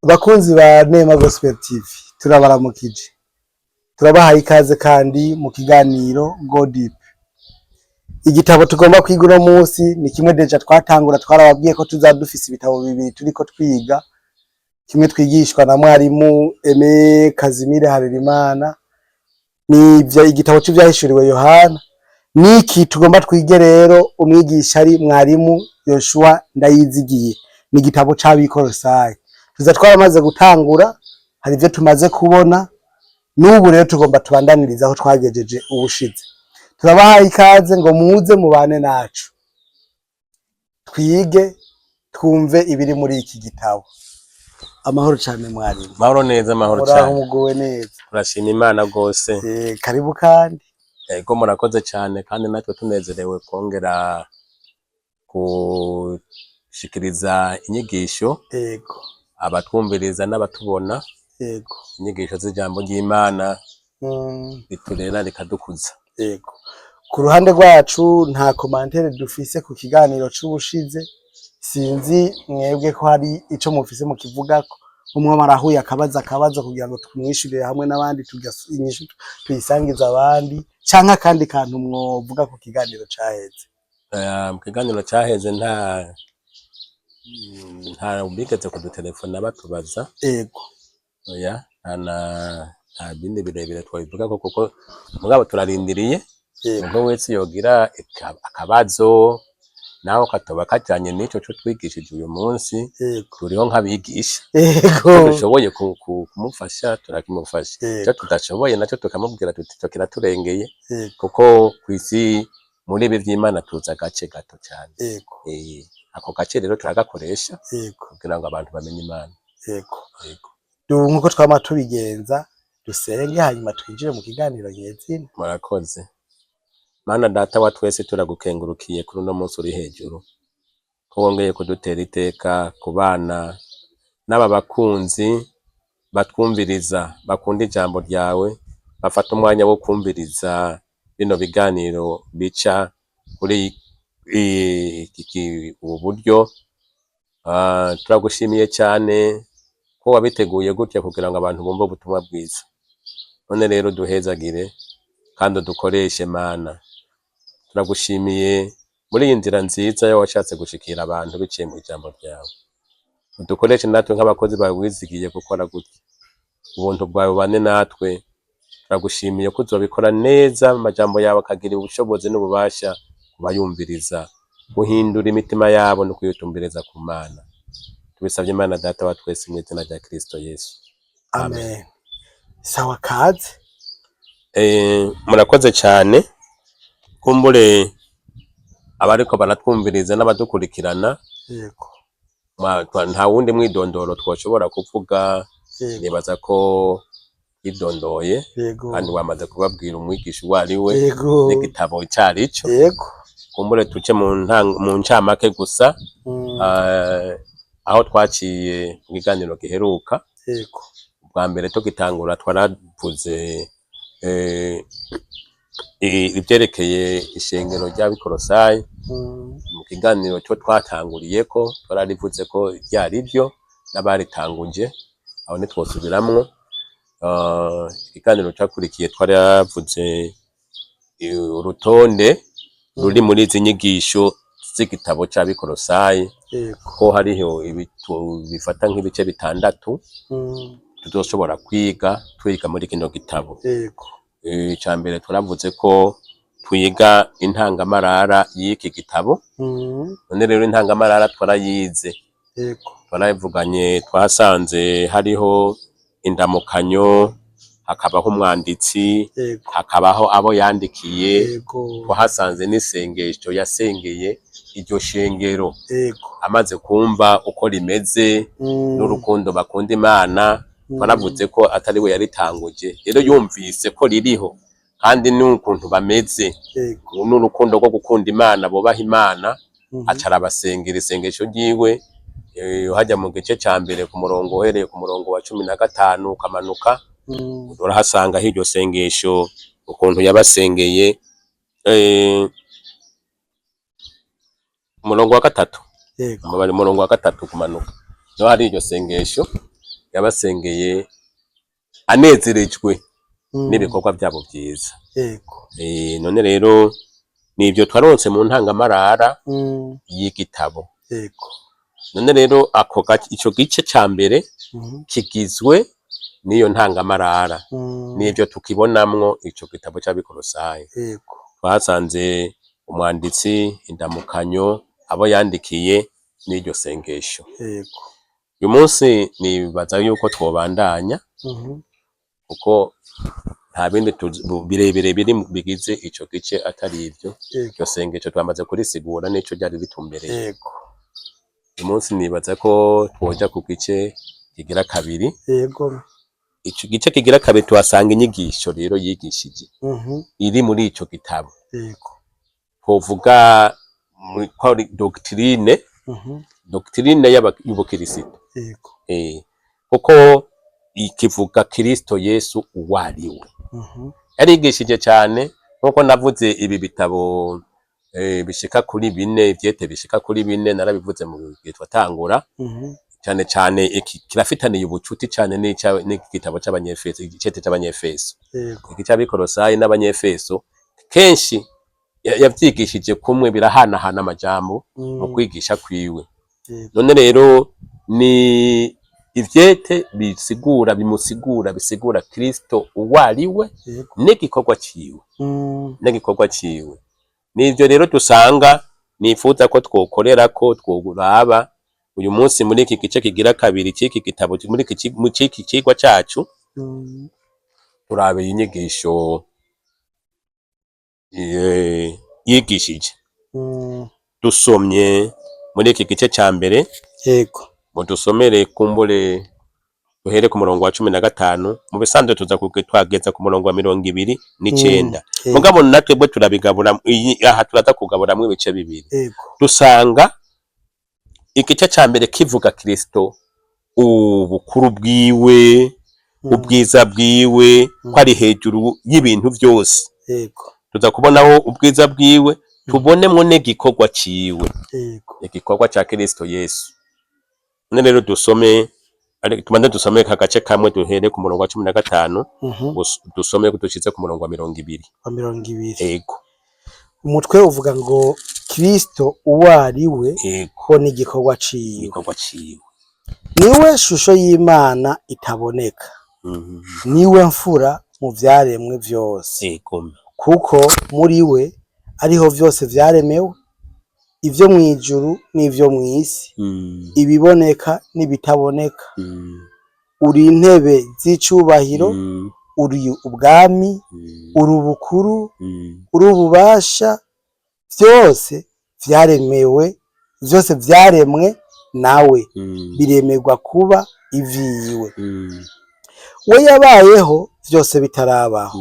Bakunzi ba Nema Gospel TV, turabaramukije, turabahaye ikaze kandi mu kiganiro Go Deep. Igitabo tugomba kwiga uno munsi ni kimwe déjà twatangura, twarababwiye ko tuzaba dufise ibitabo bibiri turiko twiga. Kimwe twigishwa na mwarimu Aime Kazimire Harerimana, ni igitabo c'Ivyahishuriwe Yohana. Niki tugomba twige rero, umwigisha ari mwarimu Yoshua Ndayizigiye, ni igitabo c'Abikorosayi. Tuza twaramaze gutangura, hari ivyo tumaze kubona, n'ubu rero tugomba tubandaniriza aho twagejeje ubushize. Turabahaye ikaze ngo muze mubane nacu, twige, twumve ibiri muri iki gitabo. Amahoro cane, mwarimu. Mahoro neza, mahoro Muraho? cyane. Muguwe neza? Turashima Imana rwose. Karibu kandi. Ego, murakoze cyane, kandi natwe tunezerewe kongera gushikiriza inyigisho abatwumviriza n'abatubona, inyigisho z'ijambo ry'Imana riturera rikadukuza. Yego, ku ruhande rwacu nta commentaire dufise ku kiganiro c'ubushize. Sinzi mwebwe ko hari ico mufise mukivugako, umwe arahuye akabaza akabazo kugira ngo tumwishurire hamwe n'abandi, inyishu tuyisangize abandi, canke akandi kantu mwovuga ku kiganiro caheze. Mu kiganiro cyaheze nta bigeze kudutelefona batubaza. Oya, nta bindi birebire twabivugako, kuko mugabo turarindiriye umuntu wese yogira akabazo, naho katoba kajanye n'ico co twigishije uyu munsi. Turiho nk'abigisha. Ico dushoboye kumufasha turakimufasha, ico tudashoboye naco tukamubwira tuti ico kiraturengeye, kuko kw'isi muri ibi vy'Imana tuzi agace gato cyane. Ako gace rero turagakoresha kugira ngo abantu bamenye Imana. Yego. Nkuko twama tubigenza, dusenge, hanyuma twinjire mu kiganiro nyezina. Murakoze. Mana Data wa twese, turagukengurukiye kuri uno munsi uri hejuru, ko wongeye kudutera iteka ku bana n'aba bakunzi batwumviriza, bakunda ijambo ryawe, bafata umwanya wo kumviriza bino biganiro bica kuri ubu buryo. Turagushimiye cyane ko wabiteguye gutya kugira ngo abantu bumve ubutumwa bwiza. None rero duhezagire kandi udukoreshe. Mana, turagushimiye muri iyi nzira nziza yo washatse gushikira abantu biciye mu ijambo ryawe. Udukoreshe natwe nk'abakozi bawe wizigiye gukora gutya. Ubuntu bwawe bubane natwe. Turagushimiye ko uzobikora neza, amajambo yawe akagira ubushobozi n'ububasha kubayumviriza, guhindura imitima yabo no kuyitumbereza ku Mana. Tubisabye, Imana Data wa twese, mu izina rya Kristo Yesu. Amen. Sawa, kaze. Murakoze cyane. Kumbure abariko baratwumviriza n'abadukurikirana, nta wundi mwidondoro twoshobora kuvuga. Nibaza ko twidondoye kandi wamaze kubabwira umwigisha uwo ari we n'igitabo icari cyo. Kumbure tuce mu ncamake gusa, aho twaciye mu kiganiro giheruka. Bwa mbere tugitangura twaravuze ivyerekeye ishengero ry'Abikorosayi. Mu kiganiro cyo twatanguriyeko twararivuze ko ryari ryo n'abaritanguje, aho ntitwosubiramwo. Ikiganiro cakurikiye twaravuze urutonde ruri muri izi nyigisho z'igitabo c'Abikorosayi, ko hariho bifata nk'ibice bitandatu tuzoshobora kwiga, twiga muri kino gitabo. Ica mbere turavuze ko twiga intangamarara y'iki gitabo. None rero intangamarara twarayize, twarayivuganye, twasanze hariho indamukanyo, hakabaho umwanditsi, hakabaho abo yandikiye, twahasanze n'isengesho yasengeye iryo shengero amaze kumva uko rimeze n'urukundo bakunda Imana. Twaravuze ko atari we yaritanguje, rero yumvise ko ririho kandi n'ukuntu bameze n'urukundo rwo gukunda Imana, bubaha Imana, aca arabasengera isengesho ryiwe. Hajya mu gice ca mbere, ku murongo, uhereye ku murongo wa 15 ukamanuka, urahasanga iryo sengesho ukuntu yabasengeye. Umurongo wa gatatu, umurongo wa gatatu kumanuka, niho hari iryo sengesho. Yabasengeye anezerejwe n'ibikorwa byabo byiza. None rero nibyo twaronse mu ntangamarara y'igitabo. None rero ako ico gice ca mbere kigizwe n'iyo ntangamarara, n'ivyo tukibonamwo ico gitabo c'Abikorosayi. Twasanze umwanditsi, indamukanyo, abo yandikiye n'iryo sengesho. Uyu munsi nibaza yuko twobandanya, kuko nta bindi birebire biri bigize ico gice atari ivyo. Iryo sengesho twamaze kurisigura n'ico ryari ritumbereye. Uyu munsi nibaza ko twoja ku gice kigira kabiri. Ico gice kigira kabiri tuhasanga inyigisho rero yigishije iri muri ico gitabo. Twovuga ko ari doctrine, doctrine y'ubukirisito. Kuko ikivuga Kristo Yesu uwo ari we. Yarigishije cyane, nkuko navuze, ibi bitabo bishika kuri bine, ivyete bishika kuri bine, narabivuze mu gihe twatangura. Cyane cyane iki kirafitaniye ubucuti cyane n'igitabo c'Abanyefeso, igicete c'Abanyefeso. Iki c'Abikorosayi n'Abanyefeso kenshi yavyigishije kumwe, birahanahana amajambo mu kwigisha kwiwe. None rero ni ivyete bisigura, bimusigura, bisigura Kristo uwo ari we n'igikorwa ciwe. N'igikorwa ciwe nivyo rero dusanga nifuza ko twokorera ko tworaba uyu munsi muri iki gice kigira kabiri c'iki gitabo, muri iki mu c'iki cigwa cacu. Turabe inyigisho yigishije. Dusomye muri iki gice ca mbere, mudusomere kumbure duhere ku murongo wa 15. Mu bisanzwe tuza twageza ku murongo wa 29. Mugabo natwe bwo turabigabura, aha turaza kugaburamwo ibice bibiri. Dusanga igice ca mbere kivuga Kristo, ubukuru bwiwe, ubwiza bwiwe, ko ari hejuru y'ibintu vyose. Tuza kubonaho ubwiza bwiwe, tubonemwo n'igikorwa ciwe, igikorwa ca Kristo Yesu. None rero dusome, ariko tubanze dusome aka gace kamwe, duhere ku murongo wa 15, dusome dushize ku murongo wa 20. Wa 20. Ego. Umutwe uvuga ngo Kristo uwo ari we ko n'igikorwa ciwe. Igikorwa ciwe. Niwe shusho y'Imana itaboneka, niwe mfura mu vyaremwe vyose, kuko muri we ariho vyose vyaremewe, ivyo mw'ijuru n'ivyo mw'isi, ibiboneka n'ibitaboneka, uri intebe z'icubahiro, uri ubwami, uri ubukuru, uri ububasha, vyose vyaremewe, vyose vyaremwe nawe, biremerwa kuba ivyiwe. We yabayeho vyose bitarabaho,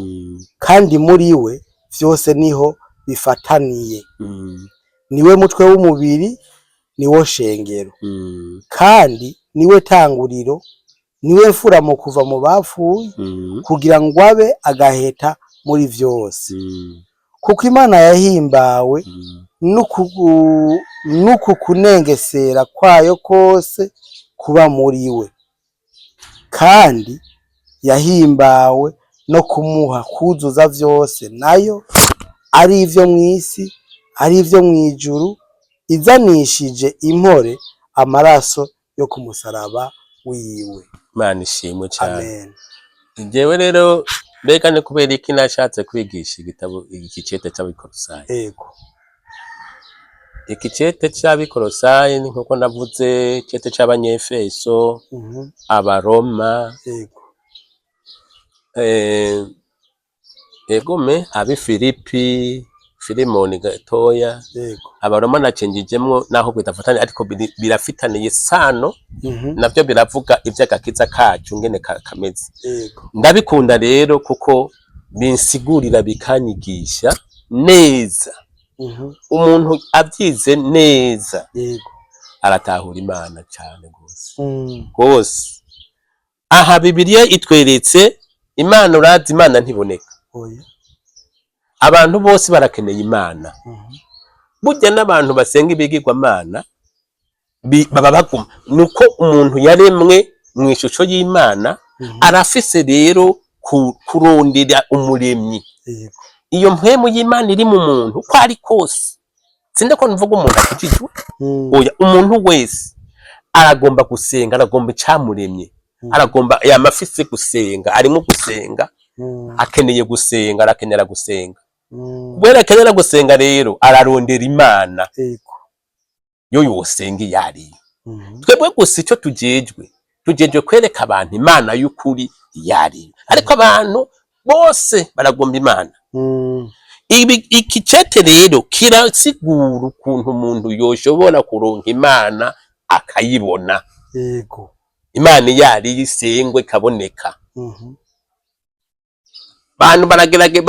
kandi muri we vyose niho bifataniye. Niwe mutwe w'umubiri, niwo shengero, kandi niwe tanguriro, niwe mfura mu kuva mu bapfuye, kugira ngo abe agaheta muri vyose, kuko Imana yahimbawe n'uku kunengesera kwayo kose kuba muri we, kandi yahimbawe no kumuha kuzuza vyose nayo, ari ivyo mw'isi, ari ivyo mw'ijuru, izanishije impore amaraso yo ku musaraba wiwe. Imana ishimwe cyane. Amen. Jewe rero mbega ni kubera iki nashatse kwigisha igitabo iki cete c'Abikorosayi? Iki cete c'Abikorosayi ni nkuko navuze cete c'Abanyefeso, Abaroma, egome Abifilipi, Filimoni gatoya. Abaroma nacenjejemwo naho bidafatanye, ariko birafitaniye isano. Navyo biravuga ivy'agakiza kacu ngene kameze. Ndabikunda rero kuko binsigurira, bikanyigisha neza. Umuntu avyize neza aratahura Imana cane gose gose. Aha Bibiliya itweretse Imana. Urazi, Imana ntiboneka. Oya. Abantu bose barakeneye Imana. Burya n'abantu basenga ibigirwamana baba baguma nuko umuntu yaremwe. mu ishusho y'Imana, arafise rero kurondera umuremyi. Iyo mpwemu y'Imana iri mu muntu uko ari kose, sinde ko mvuga umuntu akijijwe, oya, umuntu wese aragomba gusenga, aragomba icamuremye, aragomba yama afise gusenga, arimo gusenga, akeneye gusenga, arakenera gusenga. Kubera akenera gusenga rero, ararondera Imana. Yo yosenga iyo ariyo. Twebwe gusa icyo tujejwe kwereka abantu Imana y'ukuri iyo ariyo, ariko abantu bose baragomba Imana. Ibi iki cete rero kirasigura ukuntu umuntu yoshobora kuronka Imana akayibona. Imana iyo ariyo isengwe ikaboneka. Abantu baragerage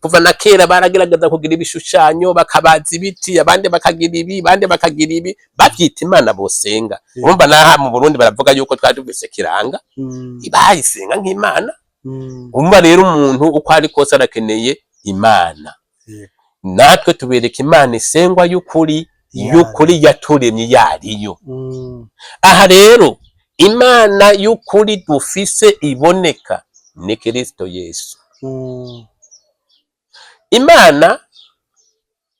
kuva na kera baragerageza kugira ibishushanyo, bakabaza ibiti, abandi bakagira ibi, abandi bakagira ibi, bavyita Imana bosenga. Urumva naha mu Burundi baravuga yuko twari dufise kiranga, bayisenga nk'Imana. Umva rero, umuntu uko ari kose arakeneye Imana. Natwe tubereka Imana isengwa y'ukuri, Iyo y'ukuri yaturemye iyo ariyo. Aha rero Imana y'ukuri dufise iboneka ni Kristo Yesu. Imana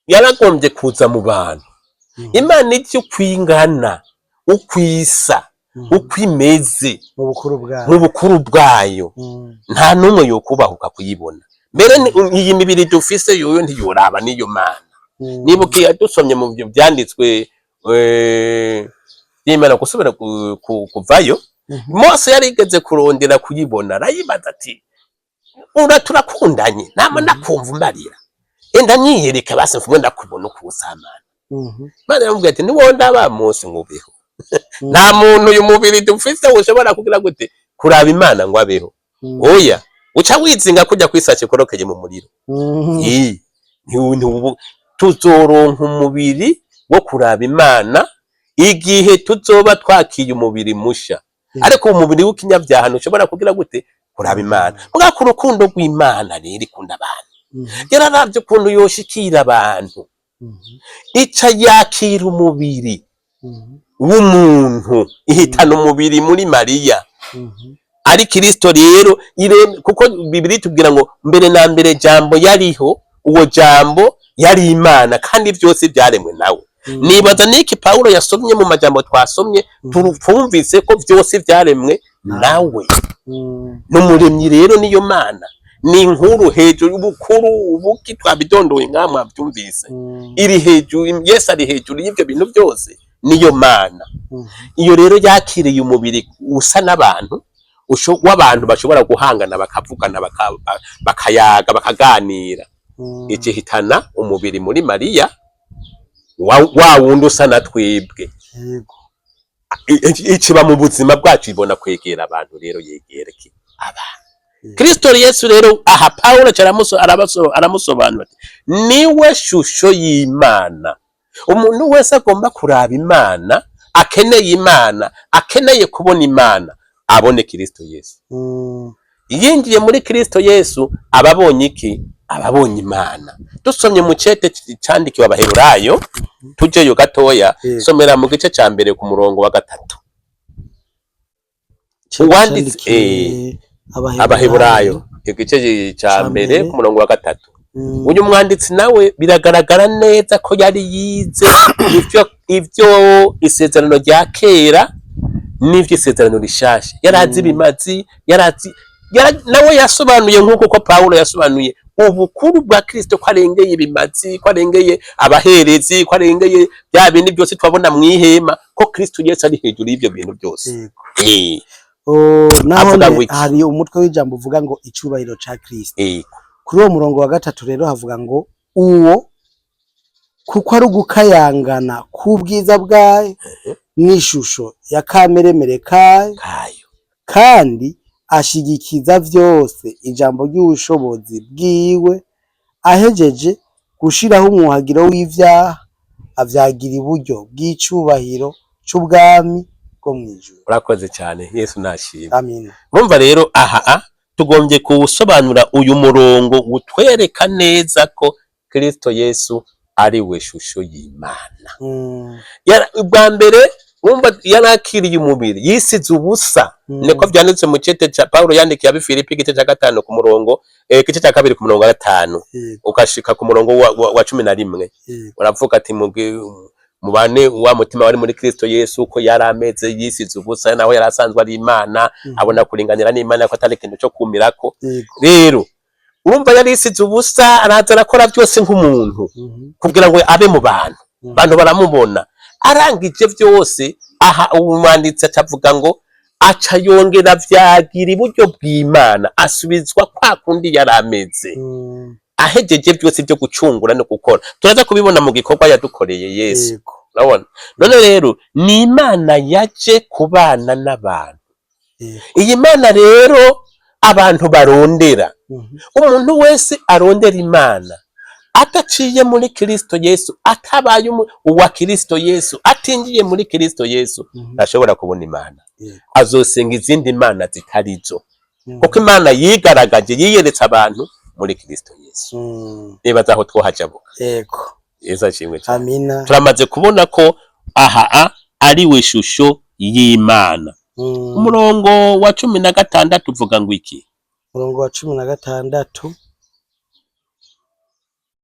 yaragombye kuza mu bantu. Imana ivyo ukwingana, ukwisa, uko imeze, mu bukuru bwayo, mu bukuru bwayo, nta n'umwe yokubahuka kuyibona. Mbere iyi mibiri dufise yoyo ntiyoraba n'iyo Mana. Nibuka dusomye mu byo byanditswe by'Imana gusubira kuvayo, Mose yarigeze kurondera kuyibona, arayibaza ati: "Ura turakundanye, nama ndakumva umbarira, enda nyiyereke basi mfume ndakubona uko usamana." Imana yaramubwiye ati: "Niwondaba Mose ngubeho." Nta muntu uyu mubiri dufise ushobora kugira gute kuraba Imana ngo abeho. Oya, uca wizinga kujya kwisaca ikorokeye mu muriro. Eh, tuzoronka umubiri wo kuraba Imana igihe tuzoba twakiye umubiri musha. Ariko umubiri w'ikinyabyaha ntushobora kugira gute kuraba Imana. Mugabo ku rukundo rw'Imana rero ikunda abantu, yararavye ukuntu yoshikira abantu, ica yakira umubiri w'umuntu, ihitana umubiri muri Mariya. Ari Kristo rero kuko Bibiri tubwira ngo mbere na mbere Jambo yariho, uwo Jambo yari Imana, kandi byose byaremwe nawe. Nibaza niki Paulo yasomye mu majambo twasomye, twumvise ko byose byaremwe nawe. N'umuremyi rero niyo Mana ni inkuru hejuru y'ubukuru ubuki twabidondoye ngaha mwabyumvise. Iri hejuru, Yesu ari hejuru y'ibyo bintu byose, niyo Mana. Iyo rero yakiriye umubiri usa n'abantu, w'abantu bashobora guhangana, bakavugana, bakayaga, bakaganira, ikihitana umubiri muri Mariya wa wundi usa na twebwe. Ikiba mu buzima bwacu, ibona kwegera abantu rero, yegereke abantu. Kristo Yesu rero aha Paulo aca aramusobanura ati niwe shusho y'Imana. Umuntu wese agomba kuraba Imana, akeneye Imana, akeneye kubona Imana, abone Kristo Yesu. Yinjiye muri Kristo Yesu aba abonye iki? Aba abonye Imana. Dusomye mu cete candikiwe Abaheburayo, tujeyo gatoya. Somera mu gice ca mbere ku murongo wa 3. Uwanditse, Candikiwe Abaheburayo igice ca Ca mbere mbere. ku murongo wa 3. Uyu mwanditsi nawe biragaragara neza ko yari yize ivyo isezerano rya kera n'ivyo isezerano rishasha. Yarazi ibimazi, yarazi nawe yasobanuye nk'uko ko Pawulo yasobanuye ubukuru bwa Kristo, ko arengeye ibimazi, ko arengeye abaherezi, ko arengeye bya bindi byose twabona mw'ihema, ko Kristo Yesu ari hejuru y'ivyo bintu byose. Oh, naho Avuga ngo iki? Hari umutwe w'ijambo uvuga ngo icubahiro ca Kristo. Kuri uwo murongo wa 3 rero havuga ngo uwo kuko ari ugukayangana k'ubwiza bwayo n'ishusho ya kameremere kayo, kayo, kandi ashigikiza vyose ijambo ry'ubushobozi bwiwe, ahejeje gushiraho umwuhagiro w'ivyaha, avyagira iburyo bw'icubahiro c'ubwami bwo mw'ijuru. Urakoze cyane, Yesu nashimwe. Amina. Urumva rero aha tugombye kuwusobanura uyu murongo utwereka neza ko Kristo Yesu ari we shusho y'Imana. Ubwa mbere Wumva yarakiriye umubiri, yisize ubusa. Niko vyanditse mu cete ca Pawulo yandikiye ab'i Filipi, igice ca 5 ku murongo, igice ca 2 ku murongo wa 5, ukashika ku murongo wa 11. Uravuga ati mubane wa mutima wari muri Kristo Yesu, uko yari ameze yisize ubusa, naho yari asanzwe ari Imana, abona kuringanira n'Imana ko atari ikintu co kumirako. Rero urumva yari yisize ubusa, araza arakora byose nk'umuntu kugira ngo abe mu bantu. Abantu baramubona arangije byose. Aha umwanditsi acavuga ngo aca yongera vyagira iburyo bw'Imana, asubizwa kwa kundi yari ameze, ahejeje byose byo gucungura no gukora. Turaza kubibona mu gikorwa yadukoreye Yesu. Urabona none rero ni Imana yaje kubana n'abantu. Iyi Mana rero abantu barondera, umuntu wese arondera Imana adaciye muri Kristo Yesu, atabaye uwa Kristo Yesu, atinjiye muri Kristo Yesu, ntashobora kubona Imana. Azosenga izindi mana zitari zo, kuko Imana yigaragaje, yiyeretse abantu muri Kristo Yesu. Nibaza aho twohajabuka. Yesu ashimwe cyane. Amina. Turamaze kubona ko aha ari we shusho y'Imana. Umurongo wa 16 uvuga ngo iki? Umurongo wa 16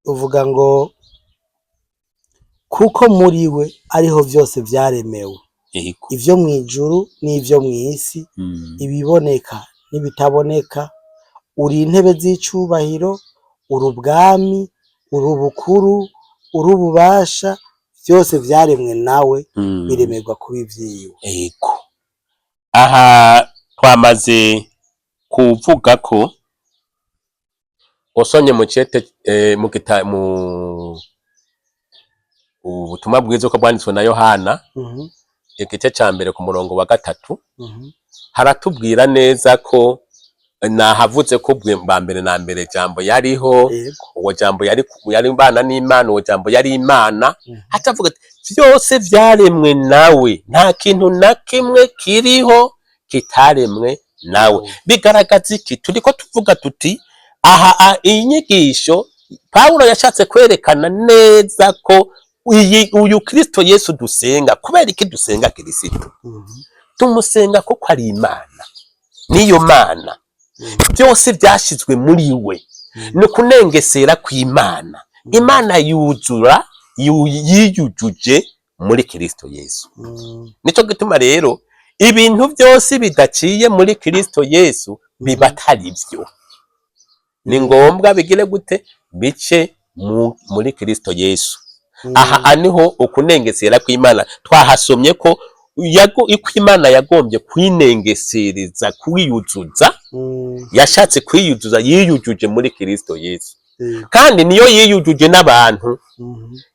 uvuga ngo kuko muri we ariho vyose vyaremewe, ivyo mw'ijuru n'ivyo mw'isi, ibiboneka n'ibitaboneka, uri intebe z'icubahiro, uri ubwami, uri ubukuru, uri ububasha, vyose vyaremwe nawe, biremerwa kuba ivyiwe. Ego, aha twamaze kuvuga ko usomye mu cete, mu gita mu ubutumwa bwiza uko bwanditswe na Yohana, igice ca 1 ku murongo wa 3, haratubwira neza ko nahavuze ko bwa mbere na mbere Jambo yariho, uwo Jambo yari bana n'Imana, uwo Jambo yari Imana. Hatavuga ati vyose vyaremwe nawe, nta kintu na kimwe kiriho kitaremwe nawe. Bigaragaza iki? Turiko tuvuga tuti aha iyi nyigisho Pawulo yashatse kwerekana neza ko uyu Kristo Yesu dusenga. Kubera iki dusenga Kristo? Tumusenga kuko ari Imana, niyo Mana, byose byashyizwe muri we. Ni ukunengesera kw'Imana. Imana yuzura, yiyujuje muri Kristo Yesu. Nico gituma rero ibintu byose bidaciye muri Kristo Yesu biba atari byo. Ni ngombwa bigire gute? Bice muri Kristo Yesu. Aha niho ukunengesera kw'Imana twahasomye ko uko Imana yagombye kwinengesereza, kwiyuzuza, yashatse kwiyuzuza, yiyujuje muri Kristo Yesu. Kandi niyo yiyujuje n'abantu,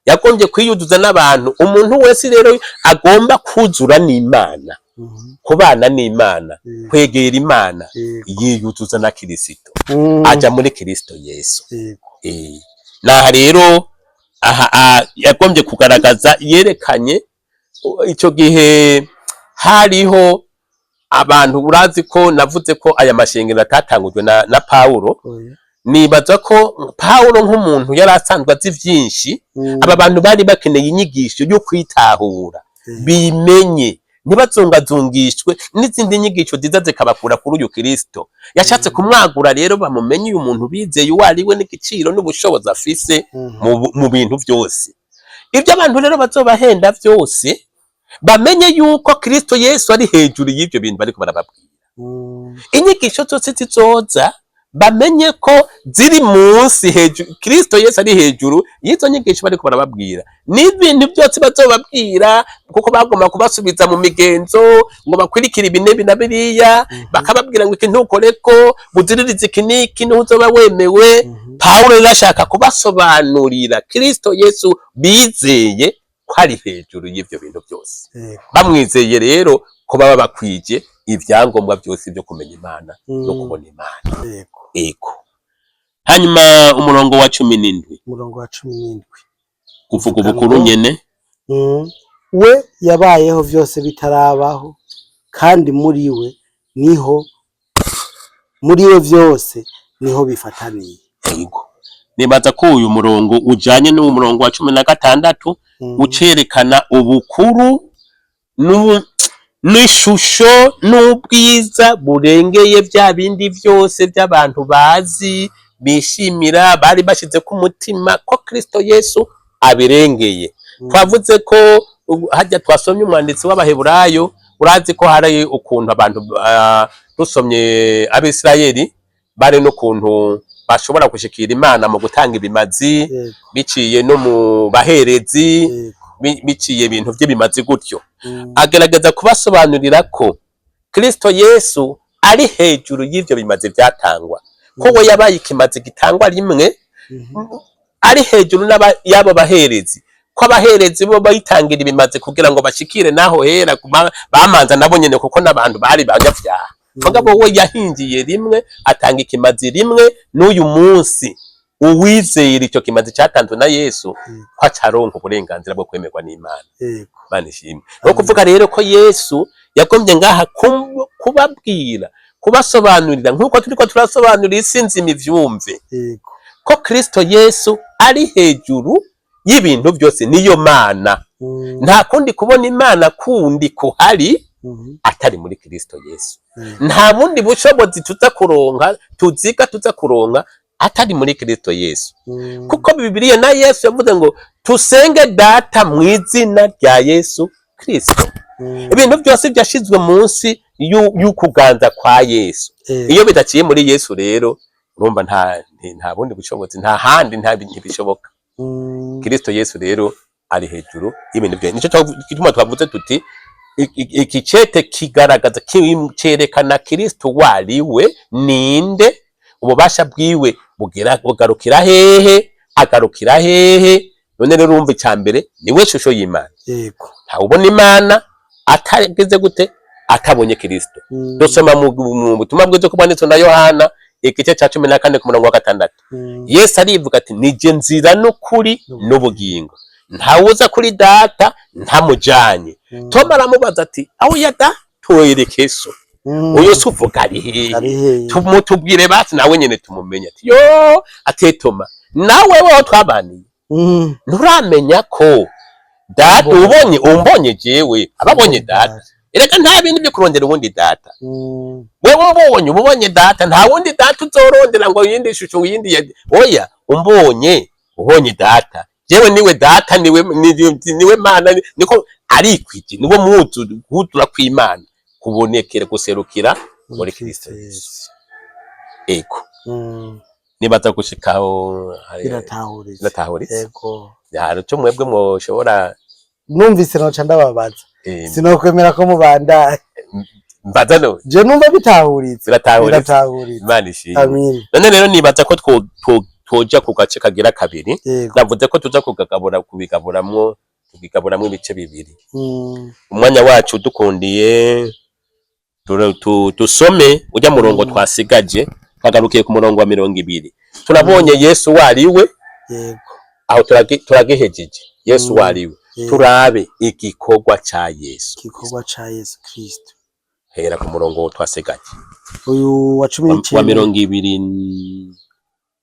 yagombye kwiyuzuza n'abantu. Umuntu wese rero agomba kuzura n'Imana, kubana n'Imana, kwegera Imana, yiyuzuza na Kirisito, aja muri Kristo Yesu. Naha rero aha yagombye kugaragaza, yerekanye icyo gihe hariho abantu. Urazi ko navuze ko aya mashengero atatangujwe na Pawulo. Oya. Nibaza ko Pawulo nk'umuntu yari asanzwe azi vyinshi, aba bantu bari bakeneye inyigisho yo kwitahura, bimenye, ntibazungazungishwe n'izindi nyigisho ziza zikabakura kuri uyu Kristo. Yashatse kumwagura rero bamumenye, uyu muntu bizeye uwo ari we n'igiciro n'ubushobozi afise mu bintu vyose. Ibyo abantu rero bazobahenda vyose, bamenye yuko Kristo Yesu ari hejuru y'ivyo bintu bariko barababwira. Inyigisho zose zizoza, bamenye ko ziri munsi, hejuru. Kristo Yesu ari hejuru y'izo nyigisho bariko barababwira n'ibintu byose bazobabwira, kuko bagomba kubasubiza mu migenzo ngo bakurikire ibi n'ibi na biriya, bakababwira ngo iki ntukoreko, buziririze iki n'iki, niho uzoba wemewe. Pawulo rero ashaka kubasobanurira Kristo Yesu bizeye ko ari hejuru y'ivyo bintu byose. Bamwizeye rero ko baba bakwije ibyangombwa byose byo kumenya Imana no kubona Imana. Ego, hanyuma umurongo wa 17. Umurongo wa 17. Kuvuga Uvuga ubukuru ngo, nyene. We yabayeho vyose bitarabaho, kandi muri we niho, muri we vyose niho bifataniye. Ego, nibaza ko uyu murongo ujanye n'uwo murongo wa 16, ucerekana ubukuru. N'ishusho n'ubwiza burengeye bya bindi byose by'abantu bazi, bishimira, bari bashize ku mutima, ko Kristo Yesu abirengeye. Twavuze ko hajya twasomye umwanditsi w'Abaheburayo, urazi ko hari ukuntu abantu, dusomye Abisirayeli, bari n'ukuntu bashobora gushikira Imana mu gutanga ibimazi, biciye no mu baherezi, biciye ibintu by'ibimazi gutyo. Agerageza kubasobanurira ko Kristo Yesu ari hejuru y'ivyo bimazi byatangwa, ko we yabaye ikimazi gitangwa rimwe, ari hejuru y'abo baherezi, ko abaherezi bo bayitangira ibimazi kugira ngo bashikire naho hera, bamanza nabo nyene, kuko n'abantu bari banyavyaha. Mugabo we yahingiye rimwe, atanga ikimazi rimwe, n'uyu munsi uwizera icyo kimazi cyatanzwe na Yesu, ko acaronka uburenganzira bwo kwemerwa n'Imana. Imana ishimwe. Ni ukuvuga rero ko Yesu yagombye ngaha kubabwira, kubasobanurira nk'uko turiko turasobanurira isi nzima ivyumve, ko Kristo Yesu ari hejuru y'ibintu byose, niyo Mana. Nta kundi kubona Imana kundi kuhari atari muri Kristo Yesu. Nta bundi bushobozi tuza kuronka, tuziga tuza kuronka atari muri Kristo Yesu, kuko Bibiliya na Yesu yavuze ngo tusenge Data mu izina rya Yesu Kristo. Ibintu byose byashizwe munsi y'ukuganza kwa Yesu. Iyo bidaciye muri Yesu rero, urumva nta bundi bushobozi, nta handi, nta ntibishoboka. Kristo Yesu rero ari hejuru y'ibintu byose. Nico gituma twavuze tuti iki cete kigaragaza, cerekana Kristo wariwe, ninde, ububasha bwiwe bugera bugarukira hehe, agarukira hehe. None rero urumva, icya mbere niwe shusho y'Imana. Ntawubona Imana atageze gute? Atabonye Kristo. Dusoma mu butumwa bwiza ko bwanditswe na Yohana, igice ca 14 ku murongo wa 6. Yesu arivuga ati: "Nije nzira n'ukuri n'ubugingo, ntawuza kuri Data ntamujanye." Toma aramubaza ati: "Aho yada twereke so." Uyo se uvuga ari hehe? Ari hehe? Tumutubwire basi nawe nyene tumumenye. Ati: "Yo ate Toma, nawe weho twabaniye, nturamenya ko Data ubonye umbonye jewe ababonye Data? Erega nta bintu byo kurondera ubundi Data. Wewe umbonye uba ubonye Data. Nta wundi Data uzorondera ngo yindi shusho yindi oya, umbonye ubonye Data. Jewe niwe Data, niwe niwe Mana." Niko arikwije, niwo muzu kuzura kw'Imana kubonekera, guserukira muri Kristo Yesu. Ego. Nibaza gushikaho Biratahuritse. Biratahuritse. Yego. Hari ico mwebwe mwoshobora? Numvise noca ndababaza. Sinokwemera ko mubandanya. Mbaza no. Je numva bitahuritse. Biratahuritse. Biratahuritse. Imana ishimwe. Amin. None rero nibaza ko twoja ku gace kagira kabiri. Navuze ko tuza kugagabura, kubigaburamwo, tubigaburamwo ibice bibiri. Umwanya wacu dukundiye, dusome ujya murongo twasigaje, twagarukiye ku murongo wa 20. Turabonye Yesu wariwe. Aho turagihejeje Yesu wariwe. Turabe igikorwa ca Yesu. Igikorwa ca Yesu Kristo. Hera ku murongo twasigaje. Uyu wa cumi wa n'icenda. 20,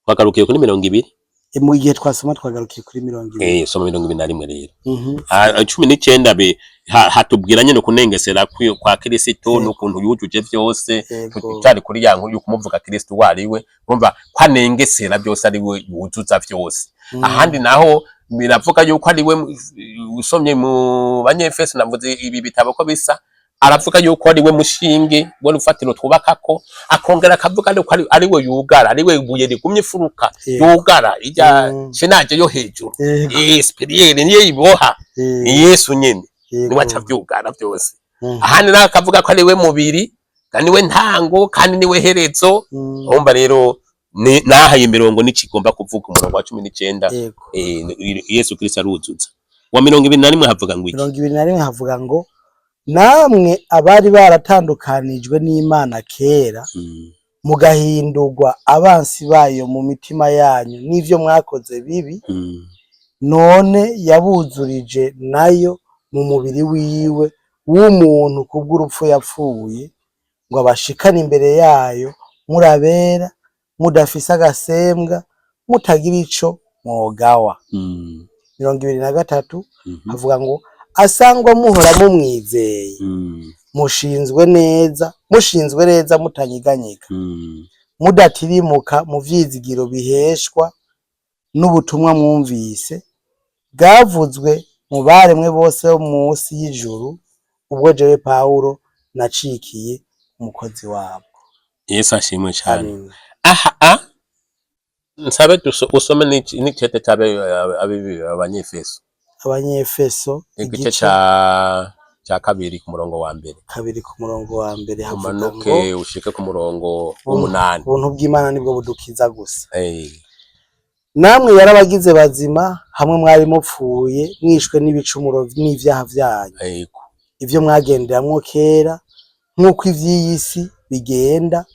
twagarukiye kuri 20. Mu gihe twasoma twagarukiye kuri 20. Soma 21 rero. 19 hatubwira nyene kunengesera kwa Kristo, n'ukuntu yujuje vyose. Tutari kuri ya nkuru yo kumuvuga Kristo wariwe, urumva ko anengesera byose, ari we yuzuza vyose. Ahandi naho biravuga yuko ari we, usomye mu Banyefeso, navuze ibi bitabo ko bisa, aravuga yuko ari we mushinge, we rufatiro twubakako. Akongera akavuga yuko ari we yugara, ari we ibuye rigumye ifuruka, yugara ijya shenaje yo hejuru. Supérieure niyo iboha. Ni Yesu nyene, niwe aca avyugara byose. Ahandi naho akavuga ko ari we mubiri, kandi niwe ntango, kandi niwe herezo. Urumva rero naha iyi mirongo nikigomba kuvuga umurongo wa 19. Yesu Kristo aruzuza. Wa 21 havuga ngo iki? 21 havuga ngo: "Namwe abari baratandukanijwe n'Imana kera, mugahindurwa abansi bayo mu mitima yanyu n'ivyo mwakoze bibi, none yabuzurije nayo mu mubiri wiwe w'umuntu kubw'urupfu yapfuye, ngo abashikane imbere yayo murabera, mudafise agasembwa, mutagira ico mwogawa." 23, havuga ngo Asangwa muhora mumwizeye, mushinzwe neza, mushinzwe neza mutanyeganyega, mudatirimuka mu vyizigiro biheshwa n'ubutumwa mwumvise, bwavuzwe mu baremwe bose bo musi y'ijuru, ubwo jewe Pawulo nacikiye umukozi wabwo. Yesu ashimwe cyane. Amen. Aha a nsabe usome n'icete c'abe Abanyefeso. Abanyefeso. Igice Igice ca kabiri ku murongo wa mbere. Kabiri ku murongo wa mbere havuga ngo: Umanuke ushike ku murongo w'umunani. Ubuntu bw'Imana nibwo budukiza gusa. Namwe yarabagize bazima hamwe mwari mupfuye mwishwe n'ibicumuro n'ivyaha vyanyu, ivyo mwagenderamwo kera nk'uko ivy'iyi si bigenda,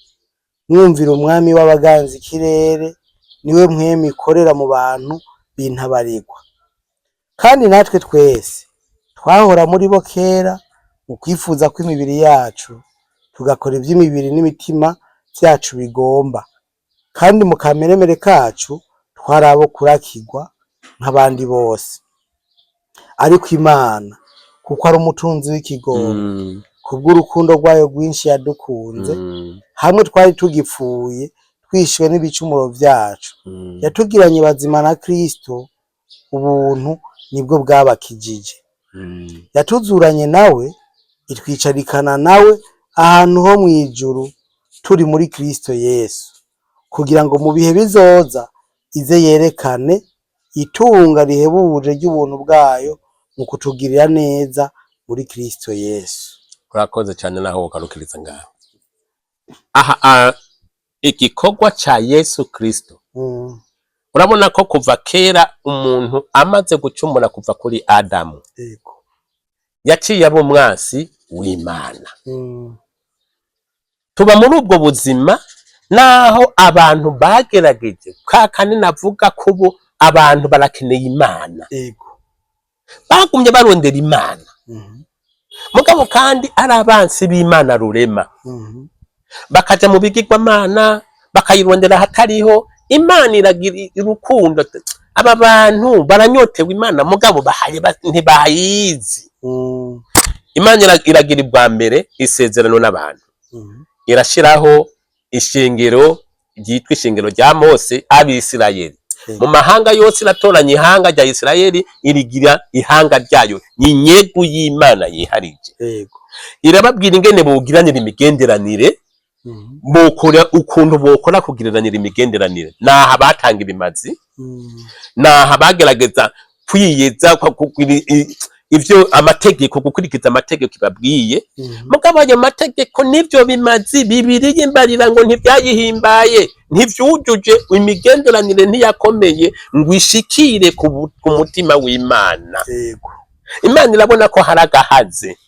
mwumvira umwami w'abaganza ikirere, niwe mpwemu ikorera mu bantu b'intabarigwa. Kandi natwe twese twahora muri bo kera mu kwifuza kw'imibiri yacu, tugakora ivy'imibiri n'imitima vyacu bigomba, kandi mu kameremere kacu twari abo kurakirwa nk'abandi bose. Ariko Imana, kuko ari umutunzi w'ikigongo, kubw'urukundo rwayo rwinshi yadukunze, hamwe twari tugipfuye twishwe n'ibicumuro vyacu, yatugiranye bazima na Kristo, ubuntu nibwo bwabakijije. Yatuzuranye nawe, itwicarikana nawe ahantu ho mw'ijuru turi muri Kristo Yesu, kugira ngo mu bihe bizoza ize yerekane itunga rihebuje ry'ubuntu bwayo mu kutugirira neza muri Kristo Yesu. Urakoze cyane, naho wogarukiriza ngaho. Aha igikorwa ca Yesu Kristo, urabona ko kuva kera umuntu amaze gucumura kuva kuri Adamu, yaciye aba umwansi w'Imana. Tuba muri ubwo buzima naho abantu bagerageje ka kandi navuga ko ubu abantu barakeneye Imana. Bagumye barondera Imana, mugabo kandi ari abansi b'Imana rurema, bakaja mu bigirwamana, bakayirondera ahatariho. Imana iragira urukundo, aba bantu baranyotewe Imana, mugabo bahaye ntibayizi. Imana iragira ubwa mbere isezerano n'abantu, irashiraho ishengero ryitwa ishengero rya Mose, Abisirayeli. Mu mahanga yose iratoranya ihanga rya Isirayeli, irigira ihanga ryayo, ni inyegu y'Imana yiharije. Irababwira ingene bogiranira imigenderanire, bokora ukuntu bokora kugiranira imigenderanire. Naha batanga ibimazi, naha bagerageza kwiyeza ivyo amategeko, gukurikiza amategeko ibabwiye. Mugabo ayo mategeko n'ivyo bimazi, Bibiliya imbarira ngo ntivyayihimbaye, ntivyujuje imigenderanire, ntiyakomeye ngo ishikire ku mutima w'Imana. Imana irabona ko hari agahaze.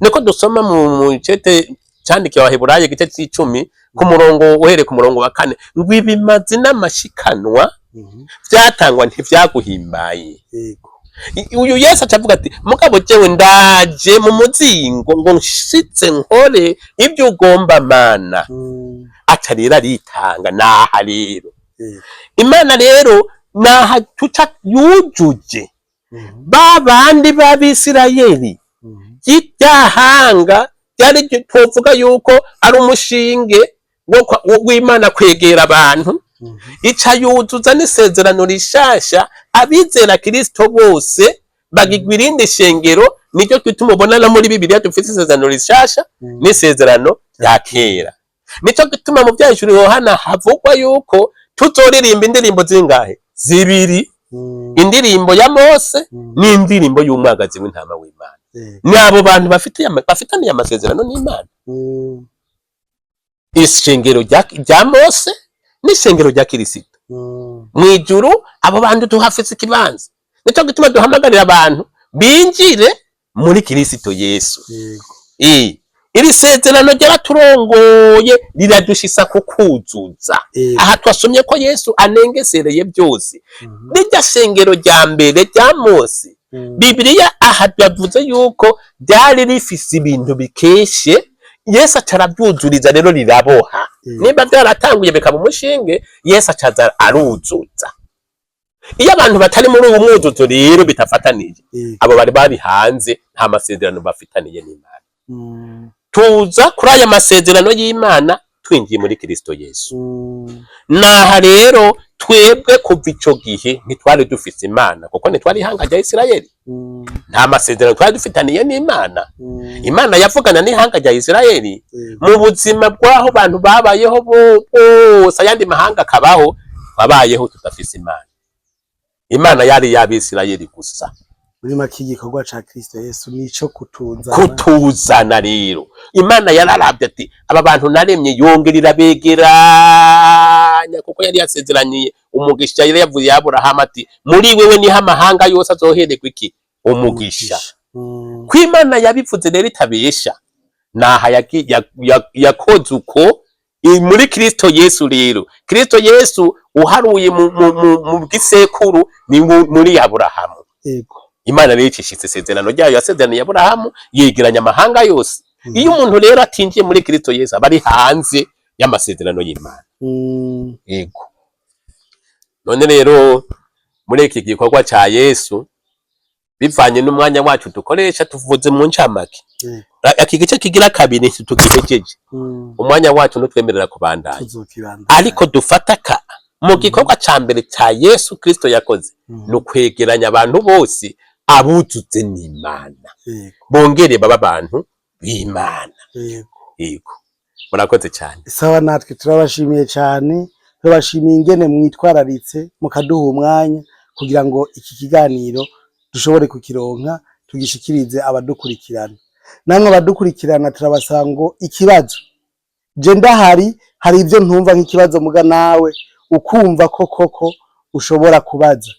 Niko dusoma mu cete candikiwe Abaheburayo, igice c'icumi, ku murongo, uhereye ku murongo wa kane, ngo ibimazi n'amashikanwa vyatangwa ntivyaguhimbaye. Uyu Yesu acavuga ati: mugabo jewe ndaje mu muzingo ngo nshitse nkore ibyo ugomba, Mana. Aca rero aritanga. Naha rero Imana rero naha tuca yujuje ba bandi b'Abisirayeli, ryahanga ryari twovuga yuko ari umushinge w'Imana kwegera abantu, ica yuzuza n'isezerano rishasha. Abizera Kristo bose bagigwa irindi shengero. Niryo twituma ubona no muri Bibiliya dufite isezerano rishasha n'isezerano rya kera. Nico gituma mu Vyahishuriwe Yohana havugwa yuko tuzoririmba indirimbo zingahe? Zibiri: indirimbo ya Mose n'indirimbo y'umwagazi w'intama w'Imana. Ni abo bantu bafitaniye amasezerano n'Imana, ishengero rya Mose n'ishengero rya Kirisito. Mw'ijuru abo bantu tuhafise ikibanza. Nico gituma duhamagarira abantu binjire muri Kirisito Yesu. Iri sezerano ryaraturongoye, riradushisa ku kuzuza. Aha twasomye ko Yesu anengesereye byose. Rirya shengero rya mbere rya Mose, Bibiliya aha yavuze yuko ryari rifise ibintu bikeshe, Yesu acarabyuzuriza, rero riraboha. Nimba byaratanguye bikaba umushinge, Yesu acaza aruzuza. Iyo abantu batari muri uwo mwuzuzo rero bitafatanije, abo bari hanze, nta masezerano bafitaniye n'Imana. Tuza kuri aya masezerano y'Imana twinjiye muri Kristo Yesu. Naha rero twebwe kuva ico gihe ntitwari dufise Imana, kuko ntitwari ihanga rya Isirayeli. Nta masezerano twari dufitaniye n'Imana. Imana yavugana n'ihanga rya Isirayeli mu buzima bw'aho bantu babayeho bose, ayandi mahanga akabaho, babayeho tudafise Imana. Imana yari y'Abisirayeli gusa. Muri make, igikorwa ca Kristo Yesu nico kutuzana. Kutuzana rero, Imana yararavye ati: "Aba bantu naremye", yongera irabegeranya, kuko yari yasezeraniye umugisha, yari yavuye Aburahamu ati: "Muri wewe niho amahanga yose azohererwa iki? Umugisha." Ko Imana yabivuze rero itabesha, naha yakoze uko muri Kristo Yesu. Rero Kristo Yesu uharuye mu gisekuru ni muri Aburahamu. Imana rero icishitse isezerano ryayo yasezeraniye Aburahamu, yegeranya amahanga yose. Iyo umuntu rero atinjiye muri Kristo Yesu, aba ari hanze y'amasezerano y'Imana. Yego, none rero muri iki gikorwa ca Yesu, bivanye n'umwanya wacu dukoresha, tuvuze mu ncamake. Iki gice kigira kabiri ntitugihejeje. Umwanya wacu ntutwemerera kubandanya. Tuzokibandanya. Ariko dufata ka mu gikorwa ca mbere ca Yesu Kristo yakoze ni ukwegeranya abantu bose abuzuze n'Imana, bongere baba abantu b'Imana. Yego, murakoze cyane. Sawa, natwe turabashimiye cyane, turabashimiye ingene mwitwararitse mukaduha umwanya kugira ngo iki kiganiro dushobore kukironka, tugishikirize abadukurikirana. Namwe abadukurikirana, turabasaba ngo ikibazo, je ndahari, hari ibyo ntumva nk'ikibazo, muga nawe ukumva ko koko ushobora kubaza,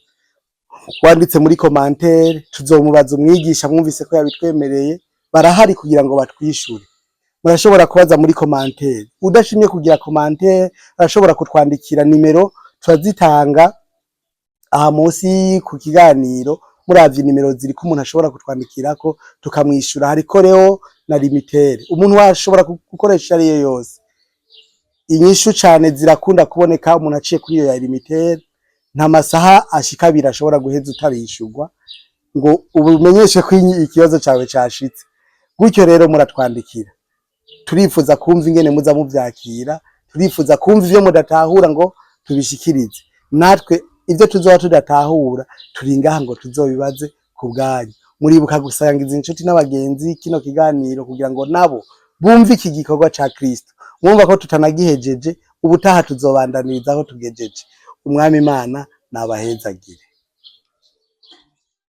wanditse muri commentaire, tuzomubaza umwigisha. Mwumvise ko yabitwemereye, barahari kugira ngo batwishure. Murashobora kubaza muri commentaire. Udashimye kugira commentaire, arashobora kutwandikira, nimero turazitanga aha munsi ku kiganiro. Muravye nimero ziriko, umuntu ashobora kutwandikirako tukamwishura. Hariko rero na Lumitel, umuntu ashobora gukoresha ariyo yose. Inyishu cane zirakunda kuboneka umuntu aciye kuri iyo ya Lumitel. Nta masaha ashika 2 ashobora guheza utarishurwa ngo ubumenyeshe ko ikibazo cawe cashitse. Gutyo rero muratwandikira, turifuza kumva ingene muza muvyakira, turifuza kumva ivyo mudatahura ngo tubishikirize. Natwe ivyo tuzoba tudatahura, turi ngaha ngo tuzobibaze ku bwanyu. Muribuka gusangiza inshuti n'abagenzi kino kiganiro kugira ngo nabo bumve iki gikorwa ca Kristo. Mwumva ko tutanagihejeje, ubutaha tuzobandaniriza aho tugejeje. Umwami Imana nabahezagire.